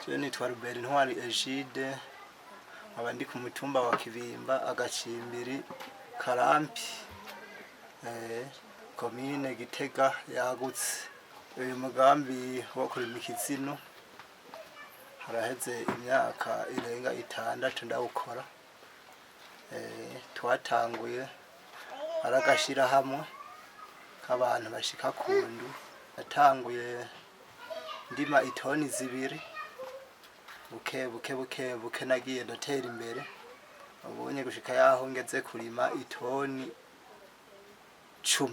Je nitwa Rubert Ntwari Egide, nkaba ndi ku mutumba wa Kibimba, agacimbiri Karampi, komine Gitega yagutse. Uyu mugambi wo kurima ikizinu haraheze imyaka irenga 6 ndawukora. Twatanguye ari agashirahamwe k'abantu bashika ku ndwi. Natanguye ndima itoni 2, buke buke buke buke nagiye ndatera imbere, ubonye gushika yaho ngeze kurima itoni 10,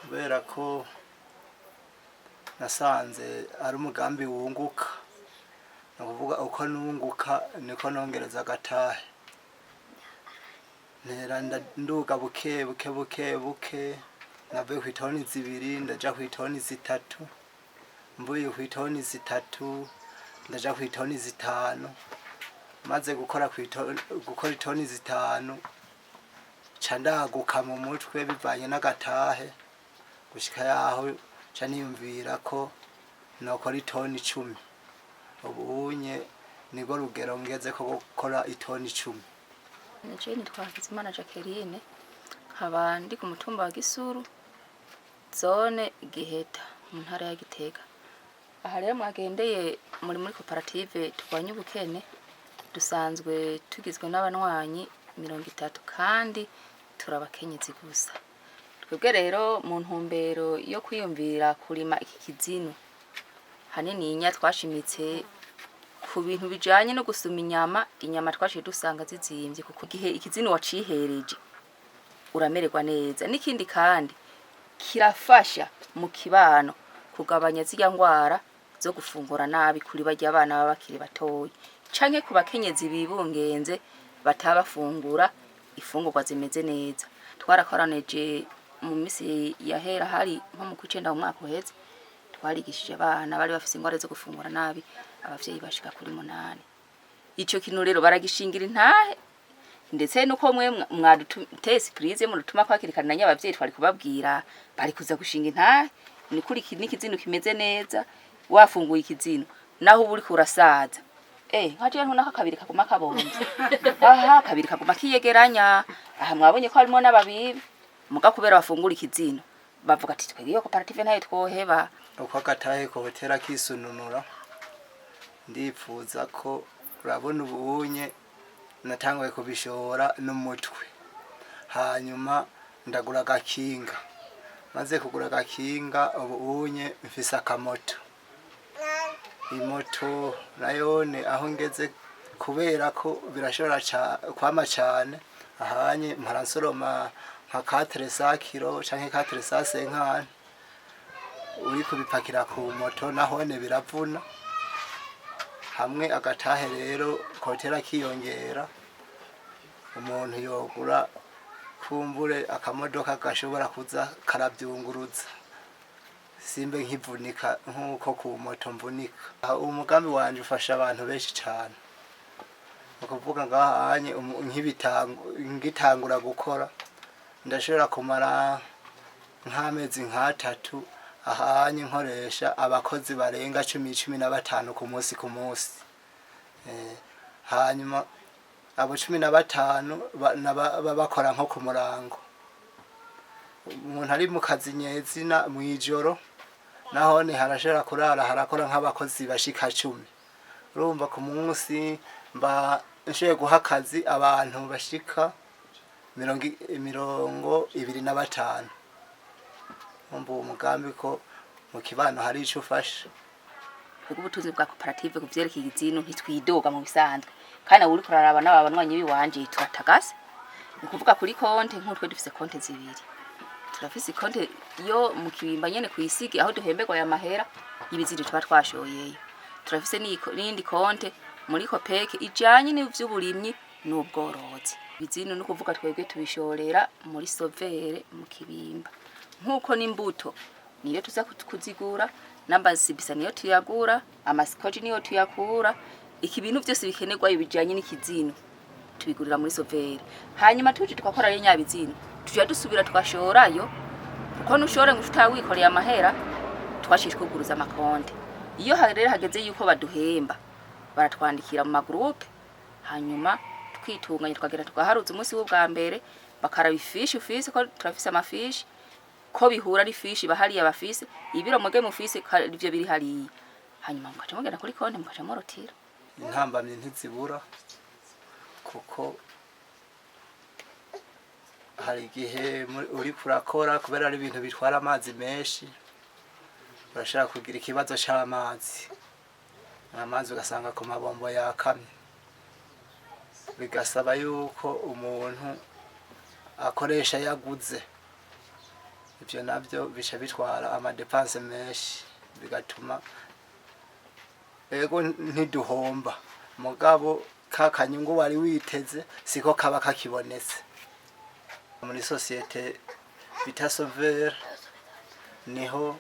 kubera ko nasanze ari umugambi wunguka. Ni ukuvuga uko nunguka niko nongereza agatahe, ntera nduga buke buke buke buke. Navuye kw'itoni 2 ndaja kw'itoni 3, mvuye kw'itoni 3 ndaja kw'itoni 5. Maze gukora itoni 5, ca ndaguka mu mutwe bivanye n'agatahe, gushika yaho ca niyumvira ko nokora itoni 10. Ubunye nirwo rugero ngezeko, gukora itoni 10. Je nitwa Hakizimana Jacqueline, nkaba ndi ku mutumba wa Gisuru, zone Giheta, mu ntara ya Gitega. Aha rero mwagendeye muri koperative turwanya ubukene. Dusanzwe tugizwe n'abanywanyi 30 kandi turabakenyezi gusa. Twebwe rero, mu ntumbero yo kwiyumvira kurima iki kizinu, hanininya twashimitse ku bintu bijanye no gusuma inyama. Inyama twaciye dusanga zizimvye, kuko igihe ikizinu wacihereje uramererwa neza. N'ikindi kandi, kirafasha mu kibano kugabanya zirya ngwara zo gufungura nabi kuri barya abana baba bakiri batoyi, canke ku bakenyezi bibungenze bataba bafungura ifungurwa zimeze neza. Twarakoranije mu misi yahera, hari nko mu kw'icenda mu mwaka uheze, twarigishije abana bari bafise ingwara zo gufungura nabi, abavyeyi bashika kuri 8. Ico kintu rero baragishingira intahe, ndetse nuko mwe mwaduteye surprise mudutuma kwakirikana na nyabavyeyi, twari kubabwira bari kuza gushinga intahe. Ni kuri iki n'ikizinu kimeze neza, wafunguye ikizinu naho uba uriko urasaza. Nka jewe ntunaka kabiri kaguma kabomvye aha, kabiri kaguma kiyegeranya aha. Mwabonye ko harimo n'ababibi muga kubera bafungura ikizinu bavuga ati: "Twebwe iyo koperative ntayo twoheba." Uko agatahe kotera kisununura, ndipfuza ko, urabona ubunye natanguye kubishora n'umutwe, hanyuma ndagura agakinga. Maze kugura agakinga, ubunye mfise akamoto. Imoto nayone aho ngeze, kubera ko birashobora kwama cane, ahanye mpora nsoroma nka 400 kilo canke 450. Uri kubipakira ku moto nahone biravuna. Hamwe agatahe rero kotera kiyongera, umuntu yogura kumbure akamodoka gashobora kuza karavyunguruza, simbe nkivunika nk'uko ku moto mvunika. Aha, umugambi wanje ufasha abantu benshi cane. Ni ukuvuga ngahanye ngitangura gukora, ndashobora kumara nk'amezi nk'atatu ahanye nkoresha abakozi barenga 10, 15 ku munsi ku munsi. Hanyuma abo 15 bakora nko ku murango. Umuntu ari mu kazi nyezina mw'ijoro nahone harashobora kurara harakora nk'abakozi bashika 10. Urumva ku munsi mba nshoboye guha akazi abantu bashika 25. Umva uwo mugambi ko mu kibano hari ico ufasha. Twebwe ubutunzi bwa koperative ku vyerekeye izinu ntitwidoga mu bisanzwe, kandi nawe uriko uraraba n'aba banywanyi biwanje turatagase. Ni ukuvuga kuri konte, nk'utwe dufise konte zibiri. Turafise konte yo mu Kibimba nyene kw'isigi, aho duhemberwa aya mahera y'ibizindi tuba twashoyeyo. Turafise n'iyindi konte muri kopeke ijanye n'ivy'uburimyi n'ubworozi. Ibizinu ni ukuvuga twebwe tubishorera muri Sovere mu Kibimba, nk'uko n'imbuto niyo tuza kuzigura, n'amasibisa niyo tuyagura, amasikoji niyo tuyakura. Iki bintu vyose bikenerwa bijanye n'ikizinu tubigurira muri Sovere. Hanyuma tuje tugakora rero nyabizinu, tuja dusubira tugashorayo, kuko nushore ngo utawikoreye amahera. Twaciye twuguruza amakonte. Iyo rero hageze yuko baduhemba, baratwandikira mu magroupe, hanyuma twitunganya tukagenda tugaharuza umunsi w'ubwa mbere, bakaraba ifishi ufise, ko turafise amafishi, ko bihura n'ifishi bahariya bafise ibiro mwebwe mufise ivyo biri hariya, hanyuma mukaca mugenda kuri konti mukaca murotira. Intambamyi ntizibura, kuko hari igihe uriko urakora, kubera ari ibintu bitwara amazi menshi, urashaka kugira ikibazo c'amazi, amazi ugasanga ku mabombo yakamye, bigasaba yuko umuntu akoresha yaguze. Ivyo navyo bica bitwara amadépenses menshi, bigatuma ego ntiduhomba, mugabo ka kanyungu wari witeze siko kaba kakibonetse. Muri société bita Sauveur niho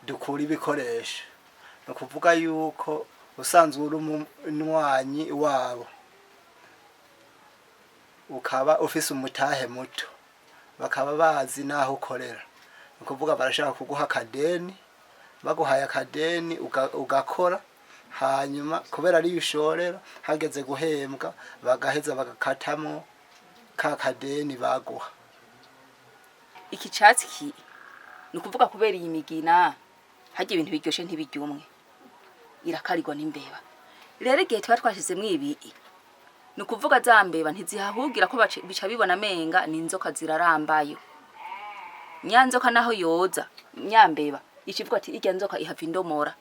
dukura ibikoresho. Ni ukuvuga yuko usanzwe uri umunywanyi wabo, ukaba ufise umutahe muto, bakaba bazi n'aho ukorera, ni ukuvuga barashaka kuguha akadeni. Baguhaye akadeni ugakora, hanyuma kubera ariyo ushorera, hageze guhembwa bagaheza bagakatamwo ka kadeni baguha. Iki catsi ki ni ukuvuga kubera iyi migina, harya ibintu biryoshe ntibiryumwe, irakarirwa n'imbeba. Rero igihe tuba twashizemwo ibi, ni ukuvuga za mbeba ntizihahugira, ko bica bibona amenga ni inzoka zirarambayo. Nyanzoka naho yoza nyambeba ikivuga ati irya nzoka ihava indomora,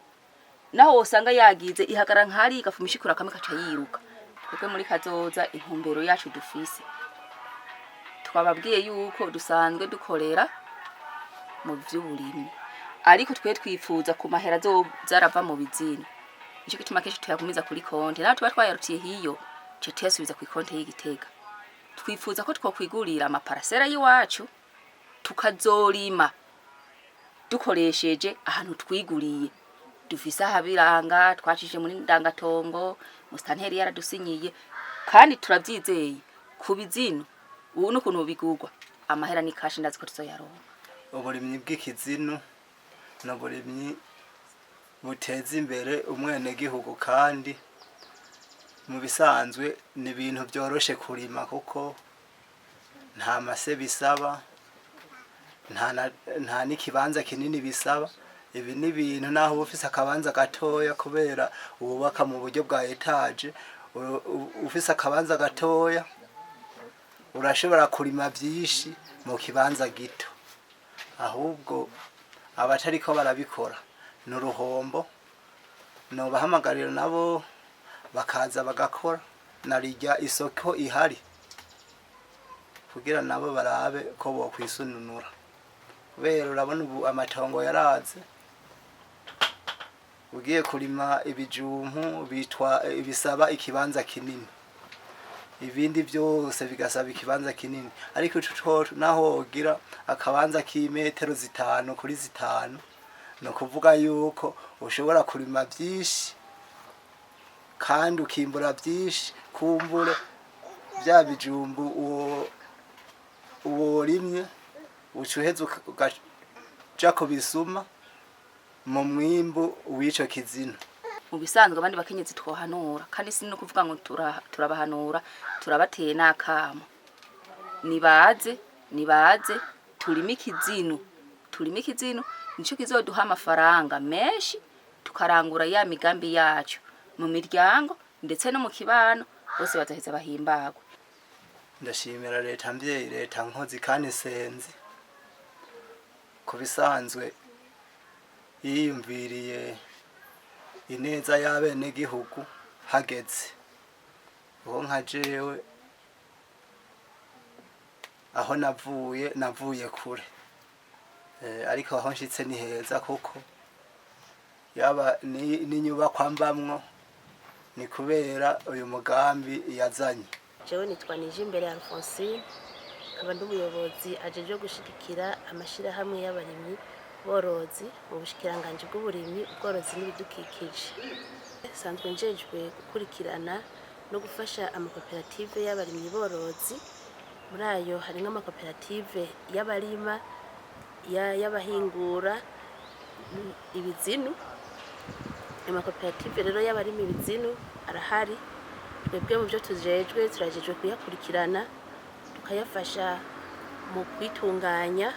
naho wosanga yagize ihagara nkari igafuma ishikura kamwe kaca yiruka. Twebwe muri kazoza, intumbero yacu dufise, twababwiye yuko dusanzwe dukorera mu vy'uburimyi, ariko twe twifuza ku mahera azarava mu bizini. Nico gituma kenshi tuyagumiza kuri konte, naho tuba twayarutiye hiyo, tuca tuyasubiza ku konte y'Igitega. Twifuza ko twokwigurira amaparcelles y'iwacu, tukazorima dukoresheje ahantu twiguriye, dufise ahabiranga, twacishije muri ndangatongo, musitanteri yaradusinyiye, kandi turavyizeye ku bizino ubu n'ukuntu bigurwa amahera ni cash, ndazi ko tuzoyaronka. Uburimyi bw'ikizinu ni uburimyi buteza imbere umwenegihugu, kandi mu bisanzwe ni ibintu byoroshe kurima, kuko nta mase bisaba, nta n'ikibanza kinini bisaba. Ibi ni ibintu naho uba ufise akabanza gatoya, kubera wubaka mu buryo bwa étage, ufise akabanza gatoya urashobora kurima vyinshi mu kibanza gito. Ahubwo abatariko barabikora ni uruhombo. Nobahamagarira nabo bakaza bagakora, narirya isoko ihari, kugira nabo barabe ko bokwisununura, kubera urabona ubu amatongo yaraze. Ugiye kurima ibijumpu bitwa bisaba ikibanza kinini, ibindi byose bigasaba ikibanza kinini, ariko ico coco naho wogira akabanza k'imetero 5 kuri 5, ni ukuvuga yuko ushobora kurima vyinshi kandi ukimbura vyinshi. Kumbure vya bijumbu uwo worimye uca uheza ukaja kubisuma mu mwimbu w'ico kizino. Mu bisanzwe abandi bakenyezi twohanura, kandi si no kuvuga ngo turabahanura, turabateye n'akamo, nibaze nibaze turime ikizinu. Turime ikizinu, nico kizoduha amafaranga menshi, tukarangura ya migambi yacu mu miryango ndetse no mu kibano, bose bazoheza bahimbagwe. Ndashimira leta mvyeyi, leta nkozi kandi nsenzi. Ku bisanzwe yiyumviriye ineza y'abenegihugu hageze uwo nka jewe. Aho navuye, navuye kure, ariko aho nshitse ni heza, kuko yaba n'inyubakwa mbamwo ni kubera uyu mugambi yazanye. Jewe nitwa Nijimbere Alphonsine, nkaba ndi umuyobozi ajejwe gushigikira amashirahamwe y'abarimyi borozi mu bushikiranganji bw'uburimyi, ubworozi n'ibidukikije. Sanzwe njejwe gukurikirana no gufasha amakoperative y'abarimyi borozi. Muri ayo harimwo amakoperative y'abarima, y'abahingura ibizinu. Amakoperative rero y'abarima ibizinu arahari. Twebwe mu byo tujejwe, turajejwe kuyakurikirana, tukayafasha mu kwitunganya,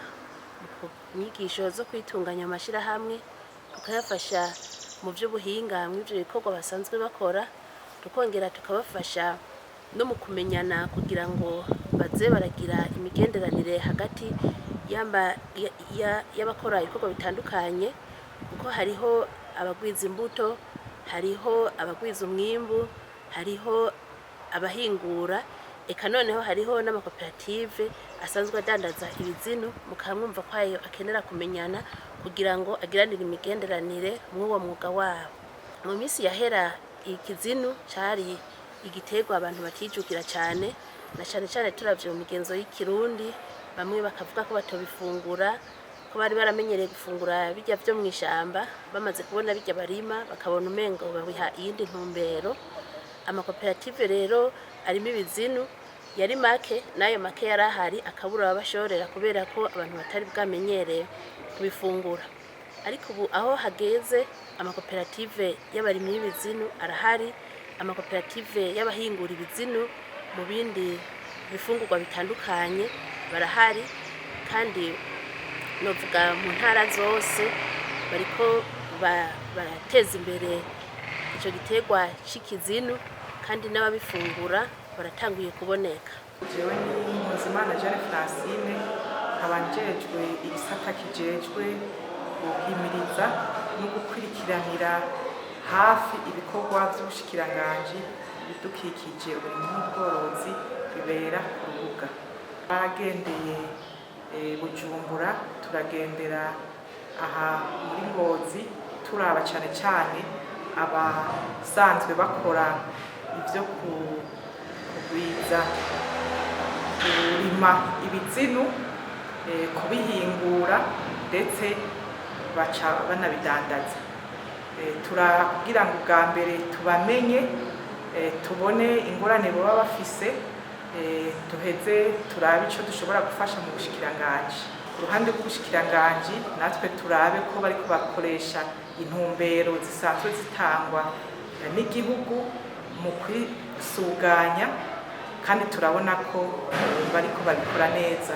mu nyigisho zo kwitunganya amashyirahamwe, tukayafasha mu by'ubuhinga mw'ibyo bikorwa basanzwe bakora, tukongera tukabafasha no mu kumenyana kugira ngo baze baragira imigenderanire hagati y'abakora ibikorwa bitandukanye, kuko hariho abagwiza imbuto, hariho abagwiza umwimbu, hariho abahingura, eka noneho hariho n'amakoperative asanzwe adandaza ibizinu. Mukamwumva ko ayo akenera kumenyana kugira ngo agiranire imigenderanire mw'uwo mwuga wabo. Mu minsi yahera ikizinu cari igiterwa abantu batijukira cyane, na cyane cyane turavye mu migenzo y'ikirundi, bamwe bakavuga ko batobifungura, ko bari baramenyereye gufungura bijya vyo mw'ishamba. Bamaze kubona bijya barima, bakabona umengo babiha iyindi ntumbero. Amakoperative rero arimo ibizinu yari make, n'ayo make yari ahari akabura ababashorera kubera ko abantu batari bwamenyereye kubifungura. Ariko ubu aho hageze, amakoperative y'abarimyi b'ibizinu arahari, amakoperative y'abahingura ibizinu mu bindi bifungurwa bitandukanye barahari, kandi novuga mu ntara zose bariko barateza imbere ico giterwa c'ikizinu, kandi n'ababifungura baratanguye kuboneka. Jewe ni Nkuzimana Jeanne Francine, nkaba njejwe igisata kijejwe guhimiriza no gukurikiranira hafi ibikorwa vy'ubushikiranganji ibidukikije, uburimyi n'ubworozi bibera ku rubuga. Baragendeye Bujumbura, turagendera aha muri Ngozi, turaba cane cane abasanzwe bakora ivyo kugwiza, kurima ibizinu, kubihingura, ndetse baca banabidandaza. Turakugira ngo ubwa mbere tubamenye, tubone ingorane baba bafise, duheze turabe ico dushobora gufasha mu bushikiranganji. Ku ruhande rw'ubushikiranganji natwe turabe ko bariko bakoresha intumbero zisanzwe zitangwa n'igihugu mu kwisuganya, kandi turabona ko bariko babikora neza.